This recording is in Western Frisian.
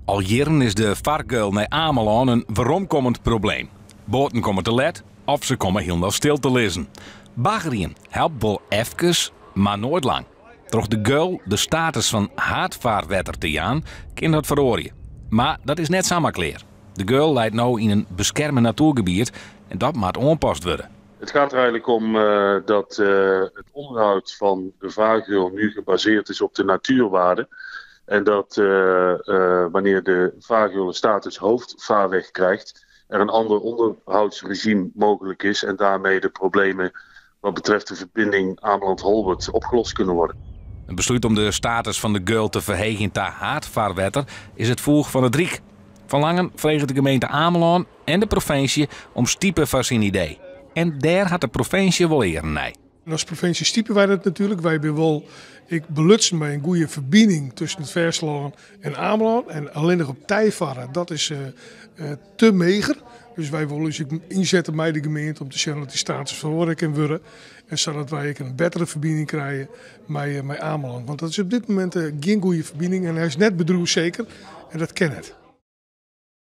Al jierren is de fargeul nei Amelân in weromkommend probleem. Boaten komme te let of se komme hielendal stil te lizzen. Baggerjen helpt wol efkes, mar noait lang. Troch de geul de status fan haadfarwetter te jaan, kin dat feroarje. Mar dat is net samar klear. De geul leit no yn in beskerme natoergebiet en dat moat oanpast wurde. Het gaat er eigenlijk om dat het onderhoud van de vaargeul nu gebaseerd is op de natuurwaarde. En dat wanneer de vaargeul de status hoofdvaarweg krijgt, er een ander onderhoudsregime mogelijk is en daarmee de problemen wat betreft de verbinding Ameland-Holwerd opgelost kunnen worden. In beslút om de status fan de geul te ferheegjen ta haadfarwetter is it foech fan it Ryk. Van Langen freget de gemeente Amelân en de provinsje om stipe foar syn idee. En dêr hat de provinsje wol earen nei. En as provinsje stipe wy dat natuerlik. Wy binne wol ek belutsen by in goede ferbining tusken it fêstelân en Amelân. En allinnich op tij farre, dat is te meager. Dus wy wolle ús ek ynsette mei de gemeente om te sjen oft dy status feroare kin wurde. En sadat wy ek in bettere ferbining krije mei Amelân. Want dat is op dit momint gjin goede ferbining en hy is net bedriuwsseker en dat kin net.